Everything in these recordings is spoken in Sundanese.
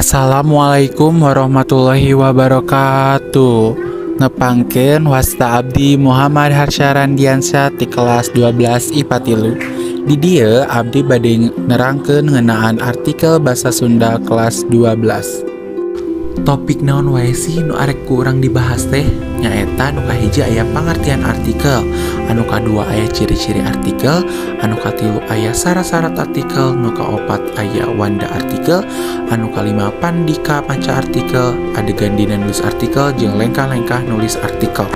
Assalamualaikum warahmatullahi wabarakatuh. Nepangkeun, wasta abdi Muhammad Harsha Randiansyah ti kelas 12 IPA 3. Di dieu abdi bade nerangkeun ngeunaan artikel basa Sunda kelas 12. Topik naon wae sih nu arek ku urang dibahas teh? Nyaeta nu kahiji aya pangartian artikel, anu kadua aya ciri-ciri artikel, anu katilu aya syarat-syarat artikel, nu kaopat aya wanda artikel, anu kalima pandika maca artikel, adegan dina nulis artikel, jeung lengkah-lengkah nulis artikel.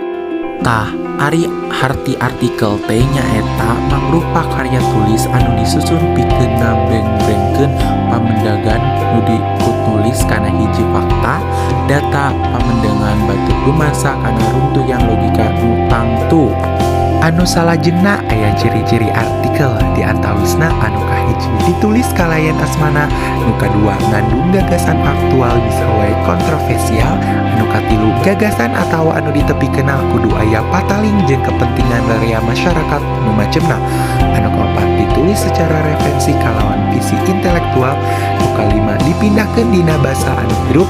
Tah, ari harti artikel teh nyaeta mangrupa karya tulis anu disusun pikeun ngabreng-brengkeun pamendegan nu dikutulis kana hiji fakta, data, pamendegan batur dumasar kana runtuyan logika nu tangtu. Anu salajengna aya ciri-ciri artikel, di antawisna anu kahiji ditulis kalayan asmana, nu kadua ngandung gagasan aktual, bisa wae kontroversial, anu katilu gagasan atawa anu ditepikeunna kudu aya pataling jeung kepentingan rea masyarakat nu macemna, anu kaopat ditulis secara referensi kalawan visi intelektual, nu kalima dipindahkeun dina basa anu hirup,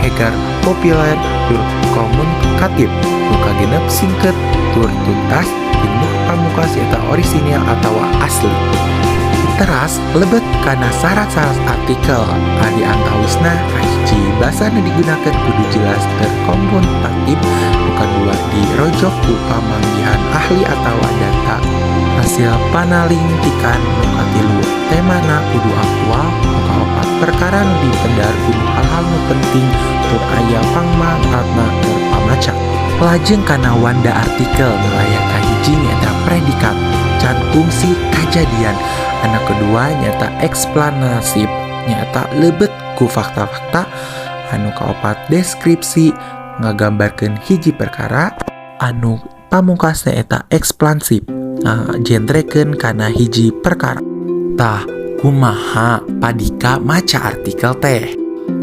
hegar, populer, tur komunikatif, nu kagenep singket tur tuntas, jeung nu pamungkas eta orisinil atawa asli. Teras lebet kana syarat-syarat artikel, di antawisna kahiji basa nu digunakeun kudu jelas terkomunikatif, nu kadua dirojok ku pamanggihan ahli atawa data hasil panalingtikan, nu katilu temana kudu aktual, nu kaopat perkara nu dipedar kudu hal-hal nu penting tur aya pangmanfaatna keur pamaca. Lajeng kana wanda artikel, nu aya kahiji nyaeta predikat, can kungsi kajadian, anu kedua nyaeta eksplanasif, nyaeta lebet ku fakta-fakta, anu kaopat deskripsi, ngagambarkeun hiji perkara, anu pamungkas nyaeta eksplansif, jentrekeun kana hiji perkara. Tah, kumaha padika maca artikel teh?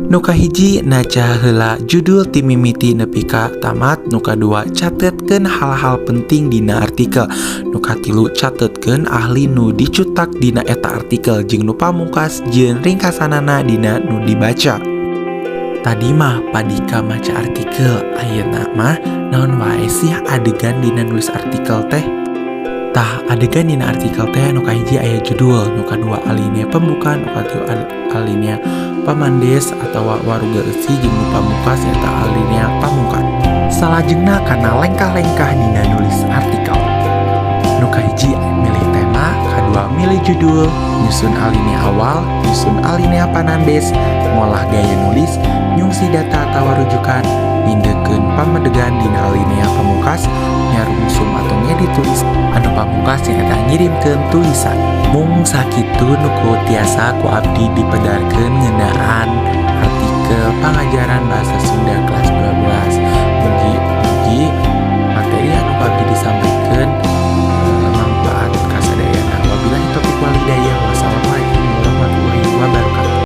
Nu kahiji, maca heula judul ti mimiti nepi ka tamat. Nu kadua, catetkeun hal-hal penting dina artikel. Nu katilu, catetkeun ahli nu dicutak dina eta artikel, jeung nu pamungkas jieun ringkasanana dina nu dibaca. Tadi mah padika maca artikel, ayeuna mah naon wae sih adegan dina nulis artikel teh? Tah, adegan dina artikel teh anu kahiji aya judul, nu kadua alinea pembuka, nu katilu alinea pamandes atawa waruga eusi, jeung nu pamungkas nyaeta alinea pamungkas. Salajengna kana lengkah-lengkah dina nulis artikel. Nu kahiji milih tema, kadua milih judul, nyusun alinea awal, nyusun alinea panandes, ngolah gaya nulis, nyungsi data atawa rujukan, mindehkeun pamedegan dina alinea pamungkas, nyarungsum atau ngedit tulis, anu pamungkas nyaeta ngirimkeun tulisan. Mung sakitu nu ku tiasa ku abdi dipedarkeun ngeunaan artikel pangajaran bahasa Sunda kelas 12. Mugi-mugi